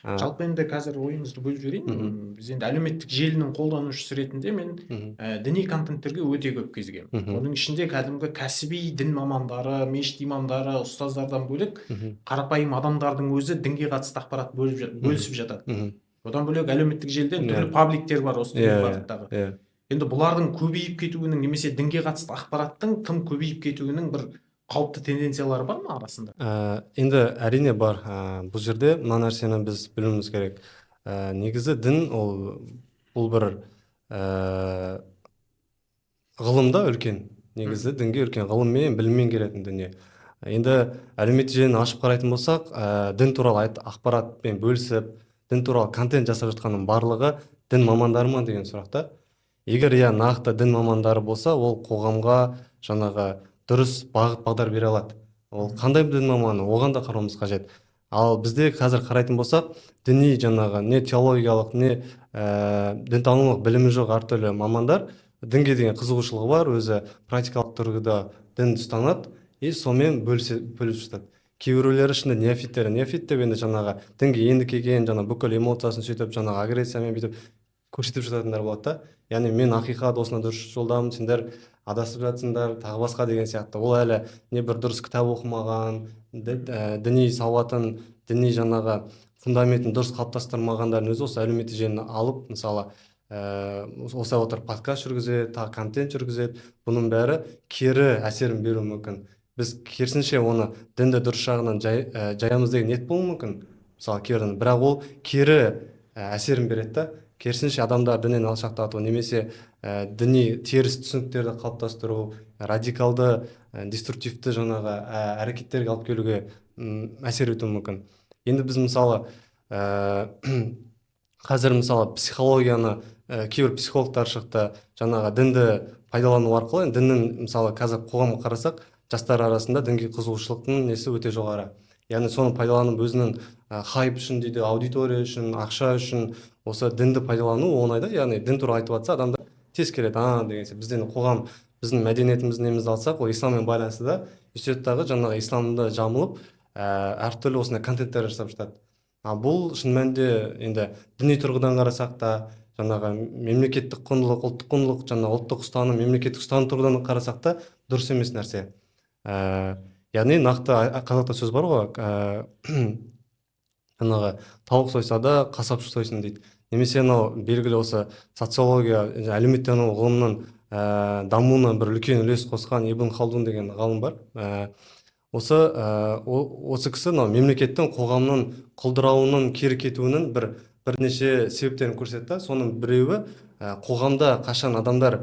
Жалпы, енді қазір ойыңызды бөліп жіберейін. Біз енді әлеуметтік желінің қолданушысы ретінде мен діни контенттерге өте көп кезігемін. Оның ішінде кәдімгі кәсіби дін мамандары, мешіт имамдары, ұстаздардан бөлек, қарапайым адамдардың өзі дінге қатысты ақпарат бөлісіп жатады. Одан бөлек, әлеуметтік желіде түрлі пабликтер бар осы діни бағыттағы. Енді бұлардың көбейіп кетуінің немесе дінге қатысты ақпараттың тым көбейіп кетуінің бір қауіпті тенденциялары бар ма арасында? Енді әрине бар. Бұл жерде мына нәрсені біз білуіміз керек. Негізі дін ол бұл бір ғылым да үлкен. Негізі дінге үлкен ғылыммен, біліммен келетін дүние. Енді әлеуметтік желіні ашып қарайтын болсақ, дін туралы ақпаратпен бөлісіп, дін туралы контент жасап жатқанның барлығы дін мамандары ма деген сұрақ та. Егер, иә, нақты дін мамандары болса, ол қоғамға жаңағы дұрыс бағыт бағдар бере алады. Ол қандай дін маманы, оған да қарауымыз қажет. Ал бізде қазір қарайтын болсақ, діни жаңағы не теологиялық, не дінтанулық білімі жоқ әртүрлі мамандар, дінге деген қызығушылығы бар, өзі практикалық тұрғыда дін ұстанады и сонымен бөлісіп жатады. Кейбіреулері шынында неофиттер, неофит деп енді жаңағы дінге енді келген, жаңа бүкіл эмоциясын сөйтіп, жаңағы агрессиямен бүйтіп көрсетіп жататындар болады да. Яғни мен ақиқат, осындай дұрыс жолдамын, сендер адасып жатсыңдар, тағы басқа деген сияқты. Ол әлі не бір дұрыс кітап оқымаған, діни сауатын, діни жаңағы фундаментін дұрыс қалыптастырмағандардың өзі осы әлеуметтік желіні алып, мысалы, осылай отырып подкаст жүргізеді, тағы контент жүргізеді. Бұның бәрі кері әсерін беруі мүмкін. Біз керісінше оны дінді дұрыс жағынан жаямыз деген ниет болуы мүмкін мысалы кейбір, бірақ ол кері әсерін береді да. Керісінше адамдар діннен алшақтату немесе діни теріс түсініктерді қалыптастыру, радикалды, деструктивті жаңағы әрекеттерге алып келуге әсер етуі мүмкін. Енді біз, мысалы, қазір, мысалы, психологияны, кейбір психологтар шықты жаңағы дінді пайдалану арқылы. Енді діннің, мысалы, қазір қоғамға қарасақ, жастар арасында дінге қызығушылықтың несі өте жоғары. Яғни соны пайдаланып, өзінің хайп үшін дейді, аудитория үшін, ақша үшін осы дінді пайдалану оңай да. Яғни дін туралы айтып жатса, адамдар тез келеді, а деген сияқты. Бізде енді қоғам, біздің мәдениетіміз, немізді алсақ, ол исламмен байланысты да. Сөйтеді дағы, жаңағы исламды жамылып, әртүрлі осындай контенттер жасап жатады. А бұл шын мәнінде енді діни тұрғыдан қарасақ та, жаңағы мемлекеттік құндылық, ұлттық құндылық, жаңағы ұлттық ұстаным, мемлекеттік ұстаным тұрғыдан қарасақ та, дұрыс емес нәрсе. Яғни нақты қазақта сөз бар ғой, жаңағы тауық сойса да, қасапшы сойсын дейді. Немесе анау белгілі осы социология, әлеуметтану ғылымының дамуына бір үлкен үлес қосқан Ибн Халдун деген ғалым бар. Осы кісі мынау мемлекеттің, қоғамның құлдырауының, кері кетуінің бірнеше себептерін көрсетті. Соның біреуі, қоғамда қашан адамдар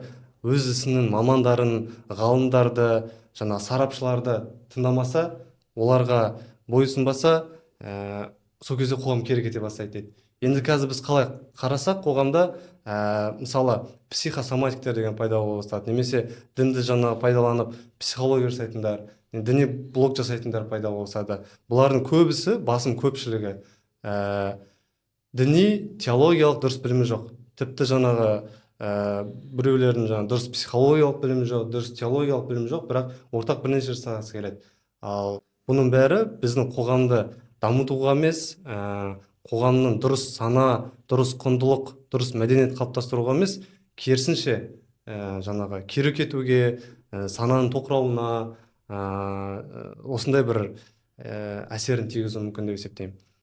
өз ісінің мамандарын, ғалымдарды, жаңағы сарапшыларды тыңдамаса, оларға бойұсынбаса, сол кезде қоғам кері кете бастайды дейді. Енді қазір біз қалай қарасақ, қоғамда мысалы, психосоматиктер деген пайда бола бастады немесе дінді жаңағы пайдаланып психология жасайтындар, діни блог жасайтындар пайда бола бастады. Бұлардың көбісі, басым көпшілігі діни теологиялық дұрыс білімі жоқ, тіпті жаңағы біреулердің жаңағы дұрыс психологиялық білімі жоқ, дұрыс теологиялық білімі жоқ, бірақ ортақ бірнәрсе жасағысы келеді. Ал бұның бәрі біздің қоғамды дамытуға емес, қоғамның дұрыс сана, дұрыс құндылық, дұрыс мәдениет қалыптастыруға емес, керісінше, жаңағы кері кетуге, сананың тоқырауына, осындай бір әсерін тигізуі мүмкін деп есептеймін.